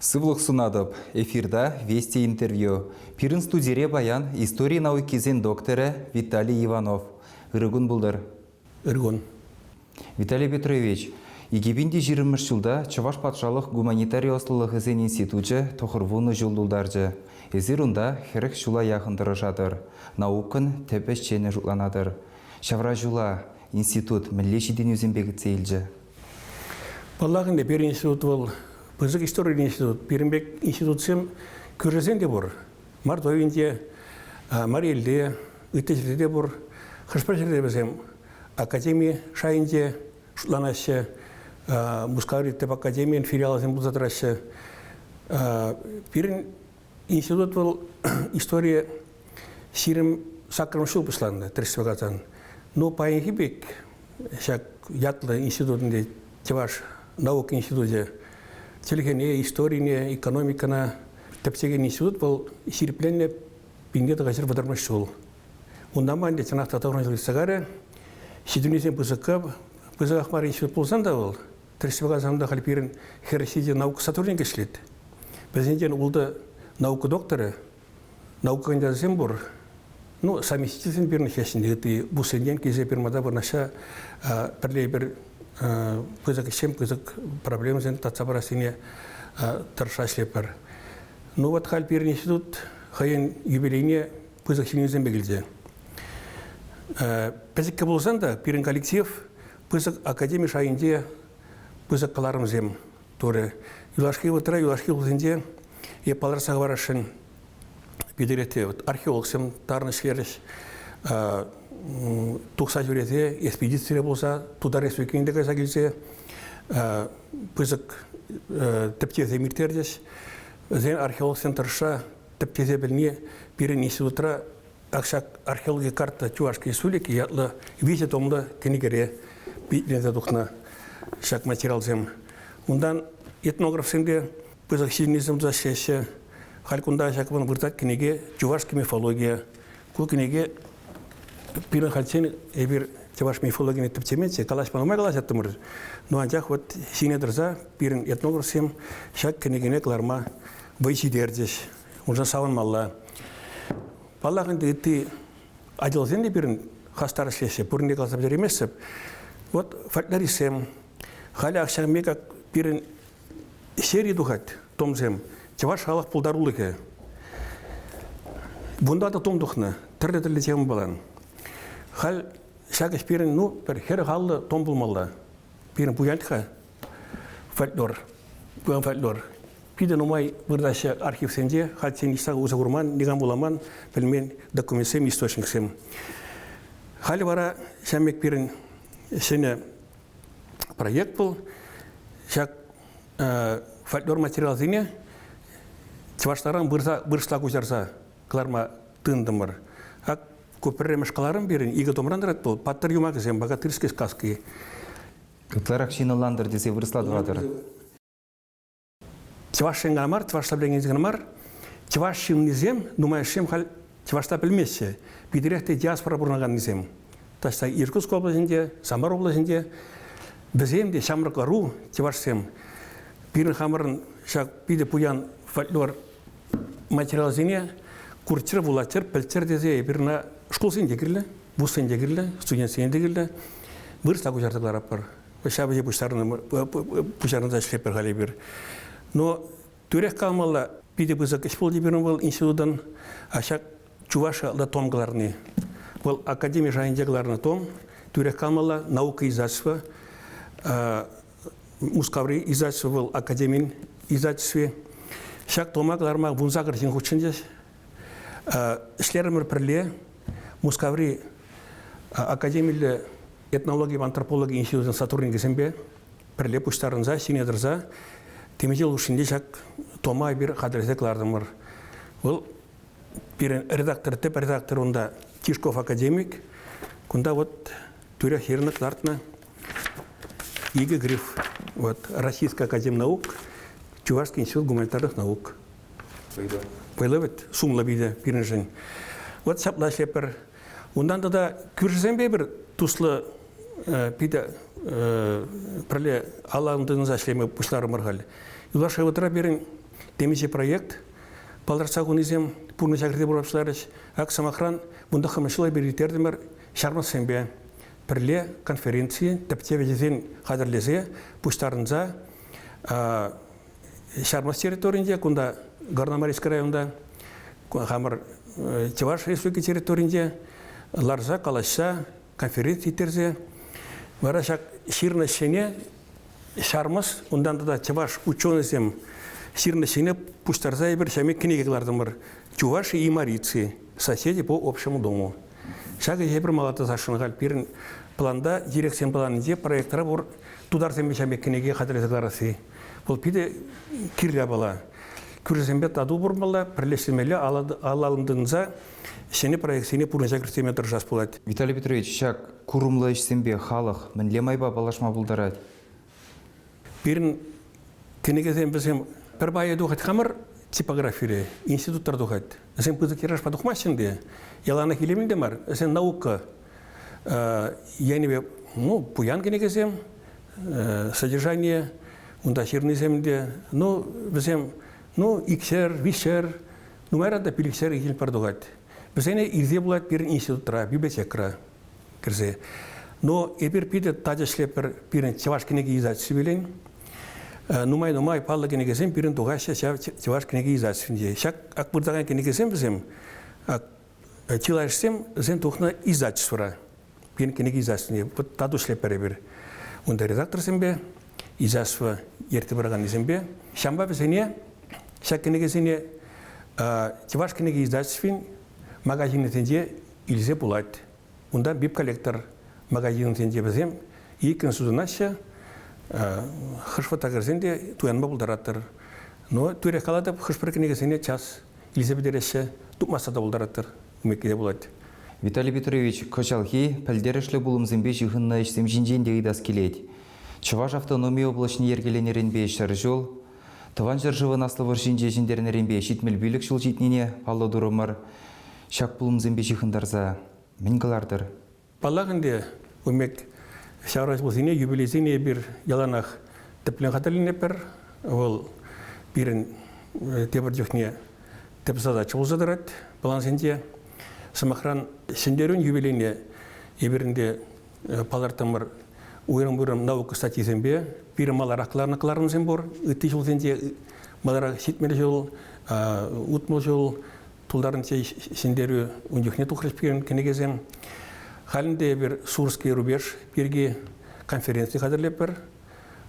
Сывлӑх сунатӑп. Эфирта Вести интервью. Пирӗн студире паян истори наукисен докторӗ Виталий Иванов. Ырӑ кун пултӑр. Ыр кун. Виталий Петрович, 2020 ҫулта Чӑваш патшалӑх гуманитари ӑслӑлӑхӗсен институчӗ 90 ҫул тултарчӗ. Эсир унта 40 ҫула яхӑн тӑрӑшатӑр, наукӑн тӗп ӗҫченӗ шутланатӑр. Ҫавра ҫула институт мӗнле ҫитӗнӳсемпе кӗтсе илчӗ? Паллах ӗнтӗ, пирӗн институт вӑл пысӑк историллӗ институт. Пирӗн пек институтсем кӳршӗсен те пур. Мордовинте, Марий ытти ҫӗрте те пур. Хӑш-пӗр ҫӗрте вӗсем академи шайӗнче шутланаҫҫӗ. Мускаври тӗп академийӗн филиалӗсем пулса тӑраҫҫӗ. Пирӗн институт вӑл историе 28-мӗш ҫул пуҫланнӑ, тӗрӗссе каласан. Ну, паянхи пек ҫак ятлӑ институт ӗнтӗ Чӑваш наука институчӗ чӗлхене, историне, экономикӑна тӗпчекен институт вӑл ҫирӗпленнӗ 1930 ҫул. Унтанпа ӗнтӗ чӑнах та тӑхӑрӑн ҫул иртсе кайрӗ. Ҫитӗнӳсем пысӑкка, пысӑках мар институт пулсан та вӑл, тӗрӗссипе каласан та халь пирӗн хӗр ҫичӗ наука сотрудникӗ ӗҫлет. Вӗсенчен ултӑ наука докторӗ, наука кандидачӗсем пур. Ну, совместительсем пирӗн ӗҫлеҫҫӗ ытти вузсенчен килсе пирмата вырнаҫса пӗрле эпир пысӑк ӗҫсем, пысӑк проблемӑсем татса парассине тӑрӑшса ӗҫлетпӗр. Ну вот халь пирӗн институт хӑйӗн юбилейне пысӑк ҫитӗнӳсемпе килчӗ. Пӗчӗккӗ пулсан та пирӗн коллектив пысӑк академи шайӗнче пысӑк кӑларӑмсем турӗ. Юлашки вӑхӑтра, юлашки ҫулсенче эп палӑртса хӑварасшӑн Питӗрте вот археологсем тарӑн ӗҫлерӗҫ, тухса ҫӳресе экспедицире пулса Тутар Республикине те кайса килсе пысӑк тӗпчевсем ирттерчӗҫ. Вӗсен археологсем тӑрӑшса тӗпчесе пӗлни пирӗн институтра ҫак археологи карта Чувашской Республики ятлӑ виҫӗ томлӑ кӗнекере питленсе тухнӑ ҫак материалсем. Унтан этнографсемпе пысӑк ҫитӗнӳсем туса ӗҫлеҫҫӗ. Халь кунта ҫак выртать кӗнеке «Чувашская мифология». Ку кӗнеке пирӗн хальччен эпир чӑваш мифологине тӗпчеменччӗ, калаҫма нумай калаҫаттӑмӑр. Но анчах вот ҫине тӑрса пирӗн этнографсем ҫак кӗнекене кӑларма вӑй ҫитерчӗҫ. Уншӑн савӑнмалла. Паллах ӗнтӗ, ытти отделсем те пирӗн хастар ӗҫлеҫҫӗ, пурне каласа пӗтерейместӗп. Вот фольклористсем, халӗ ак ҫакӑн пек пирӗн сери тухать томсем чӑваш халӑх пултарулӑхӗ. Бунта та том тухнӑ, тӗрлӗ-тӗрлӗ темӑпалан. Халь ҫак ӗҫ пирӗн, ну, пӗр 40-50 том пулмалла. Пирӗн пуянть-ха фольклор, пуян фольклор. Питӗ нумай выртаҫҫӗ архивсенче, хальччен ниҫта усӑ курман, никам вуламан, пӗлмен документсем, источниксем. Халӗ вара ҫав пек пирӗн ҫӗнӗ проект вӑл. Ҫак фольклор материалсене чӑвашларан вырӑсла куҫарса кӑларма тытӑнтӑмӑр. Ак ку пӗрремӗш кӑларӑм пирӗн икӗ томран тӑрать вӑл «Паттӑр юмахӗсем», «Богатырские сказки». Ытларах ҫын ӑнлантӑр тесе вырӑсла тӑватӑр. Чӑвашсен кӑна мар, чӑвашла пӗлекенсен кӑна мар, чӑваш ҫыннисем нумайӑшсем халь чӑвашла пӗлмеҫҫӗ. Питӗрех те диаспора пурӑнаканнисем. Таҫта Иркутск облаҫӗнче, Самар облаҫӗнче вӗсем те ҫамрӑк ӑру чӑвашсем. Пирӗн хамӑрӑн ҫак питӗ пуян фольклор материалсене курччӑр, вулаччӑр, пӗлччӗр тесе эпир ӑна шкулсенче кирлӗ, вузсенче кирлӗ, студентсене те кирлӗ вырӑсла куҫарса кӑларатпӑр. Ҫав ӗҫе пуҫарӑнса ӗҫлетпӗр халь эпир. Но тӳрех каламалла, питӗ пысӑк ӗҫ пулчӗ пирӗн вӑл институтӑн. А ҫак Чувашия том кӑларни. Вӑл академи шайӗнче кӑларнӑ том. Тӳрех каламалла, наука издательство. Мускаври издательство вӑл академин издательстви. Ҫак тома кӑларма 18 ҫын хутшӑнчӗҫ. Ӗҫлерӗмӗр пӗрле Мускаври академиллӗ этнологипе антропологи институчӗн сотрудникӗсемпе пӗрле пуҫтарӑнса, ҫине тӑрса темиҫе ҫул хушшинче ҫак тома эпир хатӗрлесе кӑлартӑмӑр. Вӑл пирӗн редактор, тӗп редактор унта Тишков академик. Кунта вот тӳрех ҫырнӑ, кӑтартнӑ икӗ гриф. Вот Российская академия наук, Чувашский институт гуманитарных наук. Вӑйлӑ вӗт, сумлӑ питӗ пирӗншӗн. Вот ҫапла ӗҫлетпӗр. Унтан тата кӳршӗсемпе пӗр туслӑ питӗ пӗрле алла тытӑнса ӗҫлеме пуҫларӑмӑр халь. Юлашки вӑхӑтра пирӗн. Темиҫе проект палӑртса хунисем пурнӑҫа кӗрсе пуҫларӗҫ. Ак, сӑмахран, 19-мӗш ҫул эпир ирттертӗмӗр ҫармӑссемпе пӗрле конференци тӗпчев ӗҫӗсем хатӗрлесе пуҫтарӑнса Ҫармӑс территорийӗнче, кунта Горномарийский районта, хамӑр Чӑваш Республики территорийӗнче ларса калаҫса конференци ирттерсе вара ҫак ҫырнӑ ӗҫсене ҫармӑс, унтан тата чӑваш ученӑйсем ҫырнӑ ӗҫсене пуҫтарса эпир ҫав кӗнеке кӑлартӑмӑр. Чуваши и марийцы. Соседи по общему дому. Ҫак ӗҫе эпир мала тӑсасшӑн халь пирӗн планта, дирекцин планӗнче проектра пур тутарсемпе ҫав пек кӗнеке хатӗрлесе кӑларасси. Вӑл питӗ кирлӗ япала. Кӳршӗсемпе тату пурӑнмалла, пӗрлештермелле, алла тытӑнса ҫӗнӗ проектсене пурнӑҫа кӗртме тӑрӑшас пулать. Виталий Петрович, ҫак курӑмлӑ ӗҫсемпе халӑх мӗнле майпа паллашма пултарать? Пирӗн кӗнекесем вӗсем пӗр пайӗ тухать хамӑр типографире, институтра тухать. Вӗсем пысӑк тиражпа тухмаҫҫӗ ӗнтӗ. Яланах илемлӗ те мар. Вӗсем наука енӗпе ну, пуян кӗнекесем, содержание, унта ҫырнисем те. Ну, вӗсем ну, икшер, виҫшер, нумайран та пилӗкшер экземпляр тухать. Вӗсене илсе пулать пирӗн институтра, библиотекӑра кӗрсе. Но эпир питӗ тачӑ ӗҫлетпӗр пирӗн чӑваш кӗнеке издательствипелен. Нумай-нумай паллӑ кӗнекесем пирӗн тухаҫҫӗ ҫав чӑваш кӗнеке издательствинче. Ҫак ак выртакан кӗнекесем вӗсем чылайӑшсем вӗсем тухнӑ издательствӑра. Пирӗн кӗнеке издательствине тату ӗҫлетпӗр эпир. Унта редакторсемпе, издательство ертсе пыраканнисемпе. Ҫавӑнпа вӗсене ҫак кӗнекесене чӑваш кӗнеке издательствин магазинӗсенче илсе пулать. Унта бип-коллектор магазинсенче вӗсем иккӗн сутӑнаҫҫӗ, хӑш фотографсем те туянма пултаратӑр. Но тӳрех калатӑп, хӑш-пӗр кӗнекесене час илсе пӗтереҫҫӗ, тупмасса та пултаратӑр, умекке те пулать. Виталий Петрович, кӑҫалхи пӗлтерӗшлӗ пулӑмсемпе ҫыхӑннӑ ӗҫсем ҫинчен те ыйтас килет. Чӑваш автономи облаҫне йӗркеленӗренпе 100 ҫул, Тӑван ҫӗршывӑн Аслӑ вӑрҫинче ҫӗнтернӗренпе 75 ҫул ҫитнине паллӑ турӑмӑр. Ҫак пулӑмсемпе ҫыхӑнтарса мӗн кӑлартӑр? Паллах ӗнтӗ, ун пек ҫавра ҫулсене, юбилейсене эпир яланах тӗплӗн хатӗрленетпӗр. Вӑл пирӗн тепӗр чухне тӗп задача пулса тӑрать плансенче. Сӑмахран, Ҫӗнтерӳн юбилейне эпир ӗнтӗ палӑртрӑмӑр уйрӑм-уйрӑм наука статйисемпе. Пирӗн маларах кӑларнӑ кӑларӑмсем пур. Ытти ҫулсенче маларах 70 ҫул, 60 ҫул тултарнӑччӗ Ҫӗнтерӳ ун чухне тухрӗҫ пирӗн кӗнекесем. Халь ӗнтӗ эпир Сурский рубеж пирки конференци хатӗрлетпӗр.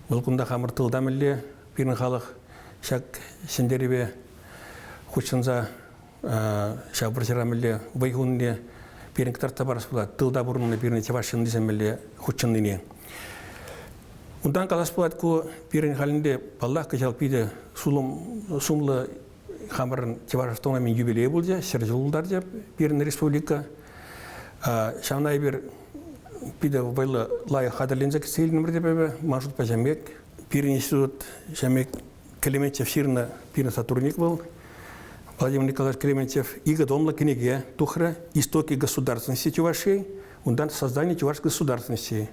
Вӑл кунта хамӑр тылта мӗнле пирӗн халӑх ҫак Ҫӗнтерӗве хутшӑнса ҫав вӑрҫӑра мӗнле вӑй хунине пирӗн кӑтартса парас пулать. Тылта пурӑннӑ пирӗн чӑваш ҫыннисем мӗнле хутшӑннине. Унтан калас пулать, ку пирӗн халӗнте, паллах, кӑҫал питӗ сумлӑ хамӑрӑн чӑваш автономин юбилейӗ пулчӗ, 100 ҫул тултарчӗ пирӗн республика. Ҫавна эпир питӗ вӑйлӑ лайӑх хатӗрленсе кӗтсе илтӗмӗр те эпӗ, ман шутпа ҫав пек. Пирӗн институт ҫав пек Клементьев ҫырнӑ пирӗн сотрудник вӑл. Владимир Николаевич Клементьев икӗ томлӑ кӗнеке тухрӗ «Истоки государственности Чувашии», унтан «Создание чувашской государственности»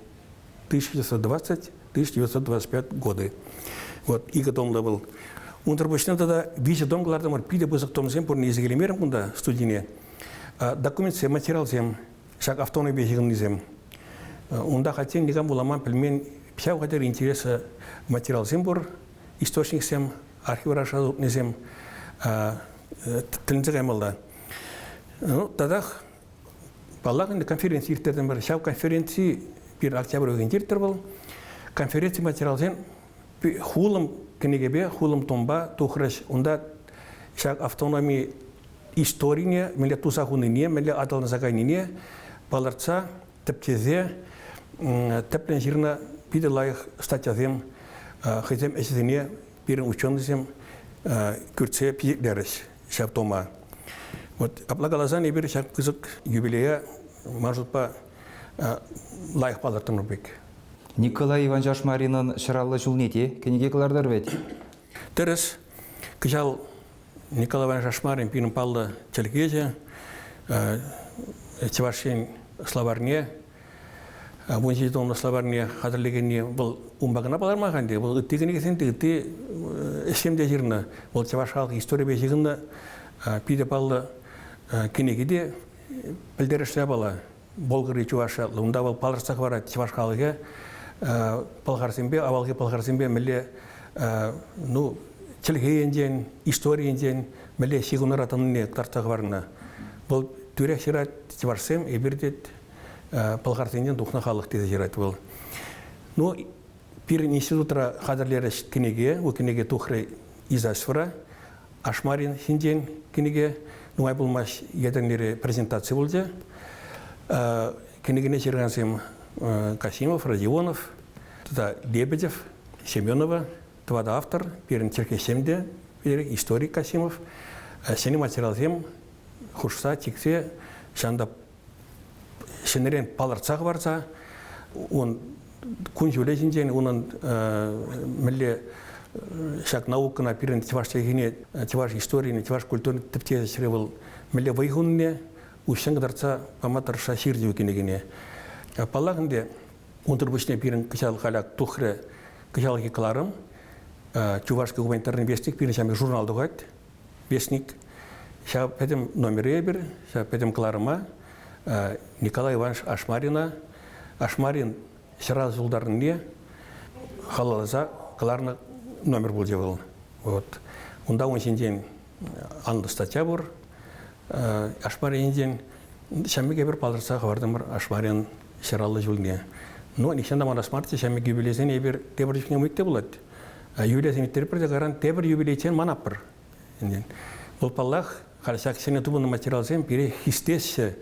1920-1925 годы. Вот, икӗ томлӑ вӑл. Унсӑр пуҫне тата виҫӗ том кӑлартӑмӑр. Питӗ пысӑк томсем пурне илсе килеймерӗм кунта студине. Документсем, материалсем, ҫак автономипе ҫыхӑннисем. Унта хальччен никам вуламан, пӗлмен ҫав хатӗр интереслӗ материалсем пур, источниксем, архивра шыраса тупнисем тӗлӗнсе каймалла. Ну, татах, паллах, ӗнтӗ конференци ирттертӗмӗр. Ҫав конференци пир октябрь уйӑхӗнче ирттӗр вӑл. Конференци материалсем хулӑм кӗнекепе, хулӑм томпа тухрӗҫ. Унта ҫак автономи историне, мӗнле туса хунине, мӗнле аталанса кайнине палӑртса, тӗпчесе тӗплӗн ҫырнӑ питӗ лайӑх статьясем хӑйсем ӗҫӗсене пирӗн ученӑйсем кӳртсе пичетлерӗҫ ҫав тома. Вот апла каласан эпир ҫак пысӑк юбилея ман шутпа лайӑх палӑртрӑмӑр пек. Николай Иванович Ашмаринӑн 150 ҫулне те кӗнеке кӑлартӑр вӗт? Тӗрӗс. Кӑҫал Николай Иванович Ашмарин пирӗн паллӑ чӗлхеҫӗ, Чӑваш Ен словарьне, 17 томлӑ словарьне хатӗрлекенни вӑл унпа кӑна палӑрман-ха ӗнтӗ, вӑл ытти кӗнекесен те ытти ӗҫсем те ҫырнӑ. Вӑл чӑваш халӑх историйӗпе ҫыхӑннӑ питӗ паллӑ кӗнеки те пӗлтерӗшлӗ япала. Болгар чӑваш ятлӑ. Унта вӑл палӑртса хӑварать чӑваш халӑхӗ пӑлхарсемпе, авалхи пӑлхарсемпе мӗнле ну, чӗлхе енчен, истори енчен мӗнле ҫыхӑнура тӑнине кӑтартса хӑварнӑ. Вӑл тӳрех ҫырать, чӑвашсем эпир тет пӑлхарсенчен тухнӑ халӑх тесе ҫырать вӑл. Ну, пирӗн институтра хатӗрлерӗҫ кӗнеке, ку кӗнеке тухрӗ издательствӑра. Ашмарин ҫинчен кӗнеке нумай пулмасть Етӗрнере презентаци пулчӗ. Кӗнекене ҫыракансем Касимов, Родионов тата Лебедев, Семенова, тӑватӑ автор, пирӗн чӗлхеҫсем те, историк Касимов, ҫӗнӗ материалсем хушса, чиксе ҫавӑнта ҫӗнӗрен палӑртса хӑварса ун кун-ҫулӗ ҫинчен, унӑн мӗнле ҫак наукӑна пирӗн чӑваш чӗлхине, чӑваш историне, чӑваш культурине тӗпчес ӗҫре вӑл мӗнле вӑй хунине уҫҫӑн кӑтартса пама тӑрӑшса ҫырчӗ кӗнекене. Паллах ӗнтӗ, унсӑр пуҫне пирӗн кӑҫал халь тухрӗ кӑҫалхи кӑларӑм. Чувашский гуманитарный вестник пирӗн ҫамрӑк журнал тухать. Вестник. Ҫав пӗтӗм номере эпир, ҫав пӗтӗм кӑларӑма Николай Иванович Ашмарина, Ашмарин ҫӑра султарнине халалласа кӑларнӑ номер пулчӗ вӑл. Вот. Унта ун ҫинчен анлӑ статья пур. Ашмарин ҫинчен ҫаммик эпир палӑртса хӑвартӑмӑр Ашмарин ҫӑраллӑ ҫулне. Ну, нихҫан та манас марччӗ, ҫаммик юбилейсене эпир тепӗр чухне умӗк те пулать. Юбилейсем ирттеретпӗр те кайран тепӗр юбилейччен манатпӑр. Вӑл, паллах, халь ҫак ҫӗнӗ тупӑннӑ материалсем пире хистеҫҫӗ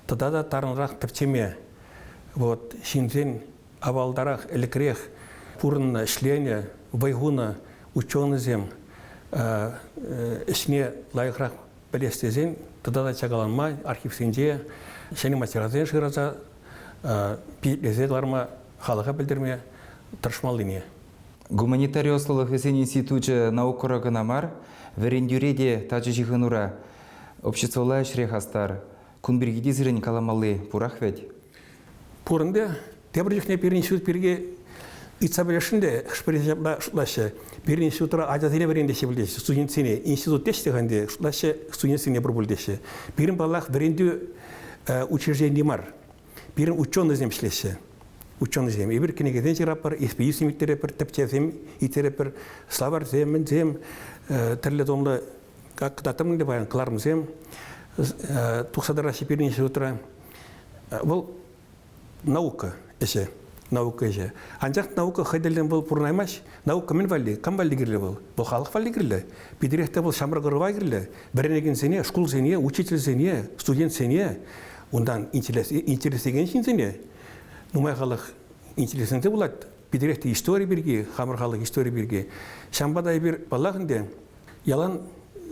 тата та тарӑнрах тӗпчеме. Вот ҫынсен авалтарах, ӗлӗкрех пурӑннӑ, ӗҫленӗ, вӑй хунӑ ученӑйсем ӗҫне лайӑхрах пӗлес тесен тата та чакаланма архивсенче ҫӗнӗ материалсем шыраса пичетлесе кӑларма, халӑха пӗлтерме тӑрӑшмаллине. Гуманитари ӑслӑлӑхӗсен институчӗ наукӑра кӑна мар, вӗрентӳре те тачӑ ҫыхӑнура, обществӑлла ӗҫре хастар. Кун пирки те сирӗн каламалли пурах вӗт? Пур ӗнтӗ. Тепӗр чухне пирӗн институт пирки ыйтса пӗлесшӗн те хӑш-пӗрисем ҫапла шутлаҫҫӗ. Пирӗн институтра ачасене вӗрентеҫҫӗ пуль теҫҫӗ, студентсене. Институт теҫҫӗ-ха ӗнтӗ, шутлаҫҫӗ студентсене пур пуль теҫҫӗ. Пирӗн, паллах, вӗрентӳ учреждени мар. Пирӗн ученӑйсем ӗҫлеҫҫӗ. Ученӑйсем. Эпир кӗнекесем ҫыратпӑр, экспедицисем ирттеретпӗр, тӗпчевсем ирттеретпӗр, словарьсем, мӗнсем, тӗрлӗ томлӑ как кӑтартӑм ӗнтӗ паян кӑларӑмсем тухса тӑраҫҫӗ пирӗн институтра. Вӑл наука ӗҫӗ, наука ӗҫӗ. Анчах наука хӑй тӗллӗн вӑл пурӑнаймасть. Наука мӗн валли, кам валли кирлӗ вӑл? Вӑл халӑх валли кирлӗ. Питӗрех те вӑл ҫамрӑк ӑрӑва кирлӗ. Вӗренекенсене, шкулсене, учительсене, студентсене, унтан интереслекен ҫынсене нумай халӑх интересленсе пулать. Питӗрех те истори пирки, хамӑр халӑх истори пирки. Ҫавӑнпа та эпир, паллах ӗнтӗ, ялан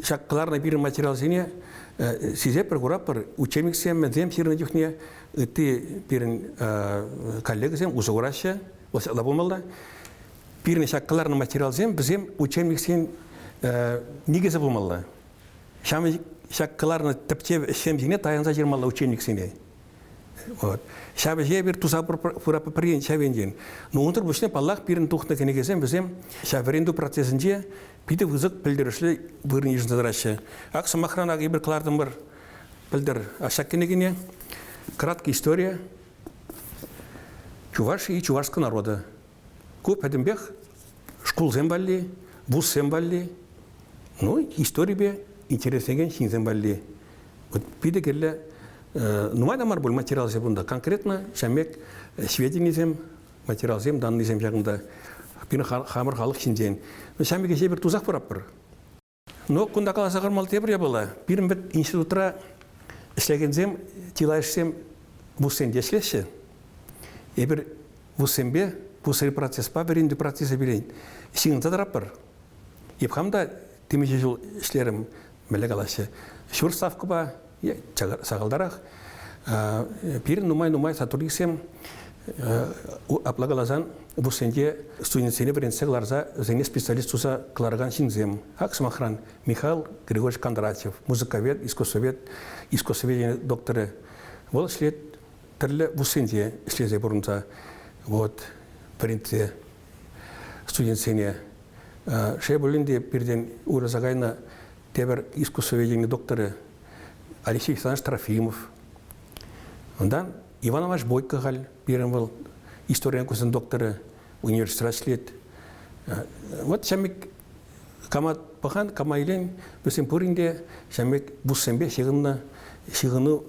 ҫак кӑларнӑ пирӗн материалсене сисетпӗр, куратпӑр. Учебниксем, мӗнсем ҫырнӑ чухне ытти пирӗн коллегӑсем усӑ кураҫҫӗ. Вӑл ҫапла пулмалла. Пирӗн ҫак кӑларнӑ материалсем вӗсем учебниксен никӗсӗ пулмалла. Ҫавӑн ҫак кӑларнӑ тӗпчев ӗҫсем ҫине таянса ҫырмалла учебниксене. Вот. Ҫав ӗҫе эпир туса пыратпӑр пӗр ҫав енчен. Но унсӑр пуҫне, паллах, пирӗн тухнӑ кӗнекесем вӗсем ҫав вӗрентӳ процесӗнче питӗ пысӑк пӗлтерӗшлӗ вырӑн йышӑнса тӑраҫҫӗ. Ак, сӑмахран, ак эпир кӑлартӑмӑр пӗлтӗр ҫак кӗнекене «Краткая история Чувашии и чувашского народа». Ку пӗтӗмпех шкулсем валли, вузсем валли, ну, историпе интересленекен ҫынсем валли. Вот питӗ кирлӗ нумай та мар пуль материалсем кунта. Конкретно ҫав пек сведенисем, материалсем, даннисем ҫакӑнта пирӗн хамӑр халӑх ҫинчен. Ҫав пек ӗҫе эпир тусах пыратпӑр. Но кунта каласа хӑвармалли тепӗр япала. Пирӗн вӗт институтра ӗҫлекенсем чылайӑшсем вузсенче ӗҫлеҫҫӗ. Эпир вузсемпе, вузсен процеспа вӗрентӳ процесӗ пирӗн ҫыхӑнса тӑратпӑр. Эп хам та темиҫе ҫул ӗҫлерӗм, мӗнле калаҫҫӗ, ҫур ставкӑпа е сахалтарах. Пирӗн нумай-нумай сотрудниксем апла каласан вузсенче студентсене вӗрентсе кӑларса вӗсене специалист туса кӑларакан ҫынсем. Ак, сӑмахран, Михаил Григорьевич Кондратьев, музыковед, искусствовед, искусствоведени докторӗ. Вӑл ӗҫлет тӗрлӗ вузсенче ӗҫлесе пурӑнса, вот, вӗрентсе студентсене. Шел пулин те пиртен уйрӑлса кайнӑ тепӗр искусствоведени докторӗ Алексей Александрович Трофимов. Унтан Иван Иванович Бойко халь пирӗн вӑл истори наукисен докторӗ университетра ӗҫлет. Вот ҫамик кама пӑхан, кама илен, вӗсем пурин те ҫамик вузсемпе ҫыхӑннӑ ҫыхӑну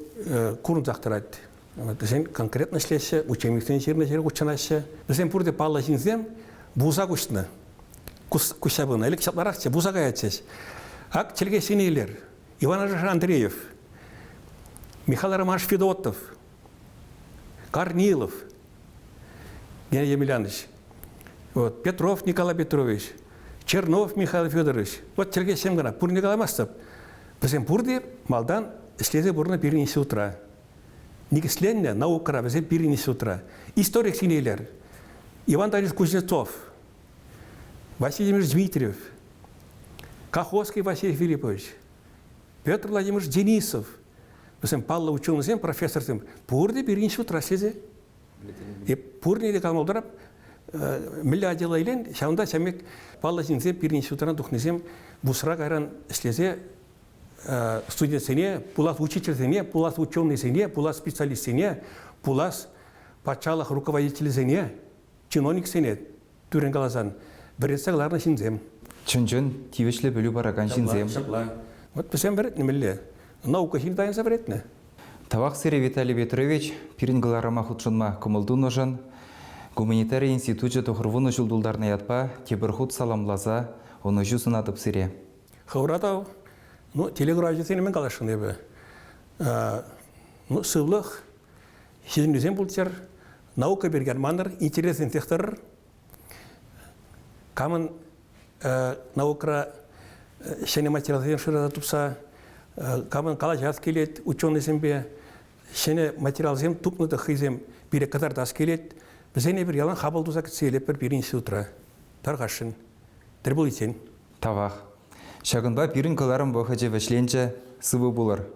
курӑнсах тӑрать. Вӗсем конкретно ӗҫлеҫҫӗ, учебниксен ҫырнӑ ҫӗре хутшӑнаҫҫӗ. Вӗсем пурте паллӑ ҫынсем вуза куҫнӑ. Куҫса пынӑ. Ӗлӗк ҫапларахчӗ, вуза каятчӗҫ. Ак чӗлхесене илер. Иван Андреев, Михаил Романович Федотов, Корнилов, Геннадий Емельянович, вот, Петров Николай Петрович, Чернов Михаил Федорович. Вот чӗлхесем кӑна, пурне каламастӑп. Вӗсем пурте малтан ӗҫлесе пурӑннӑ пирӗн институтра. Никӗсленнӗ наукӑра вӗсем пирӗн институтра. Историксене илер. Иван Данилович Кузнецов, Василий Владимирович Дмитриев, Каховский Василий Филиппович, Петр Владимирович Денисов. Вӗсем паллӑ ученӑйсем, профессорсем. Пурте пирӗн институтра ӗҫлесе. Пурне те калама пултарап, мӗнле отдела илен, ҫавӑнта ҫав пек паллӑ ҫынсем пирӗн институтран тухнисем вузра кайран ӗҫлесе студентсене, пулас учительсене, пулас ученӑйсене, пулас специалистсене, пулас патшалӑх руководителӗсене, чиновниксене, тӳррӗн каласан, вӗрентсе кӑларнӑ ҫынсем. Чӑн-чӑн тивӗҫлӗ пӗлӳ паракан ҫынсем. Ҫапла. Вот вӗсем вӗрентнӗ мӗнле? Наука ҫын таянса вӗрентнӗ. Тавах сире, Виталий Петрович, пирӗн кӑларӑма хутшӑнма кӑмӑл тунӑшӑн. Гуманитари институчӗ 90 ҫул тултарнӑ ятпа тепӗр хут саламласа ӑнӑҫу сунатӑп сире. Хӑвӑра тав. Ну, телеграфҫӑсене мӗн каласшӑн эпӗ? Ну, сывлӑх, ҫитӗнӳсем пулччӑр, наука пирки ан манӑр, интересленсех тӑрӑр. Камӑн наукӑра ҫӗнӗ материалсем шыраса тупса, камӑн калаҫас килет ученӑйсемпе, ҫӗнӗ материалсем тупнӑ та хӑйсем пире кӑтартас килет, вӗсене эпир ялан хапӑл туса кӗтсе илетпӗр пирӗн институтра. Тархасшӑн. Тӗл пуличчен. Тавах. Ҫакӑнпа пирӗн кӑларӑм вӑхӑчӗ вӗҫленчӗ. Сывӑ пулӑр.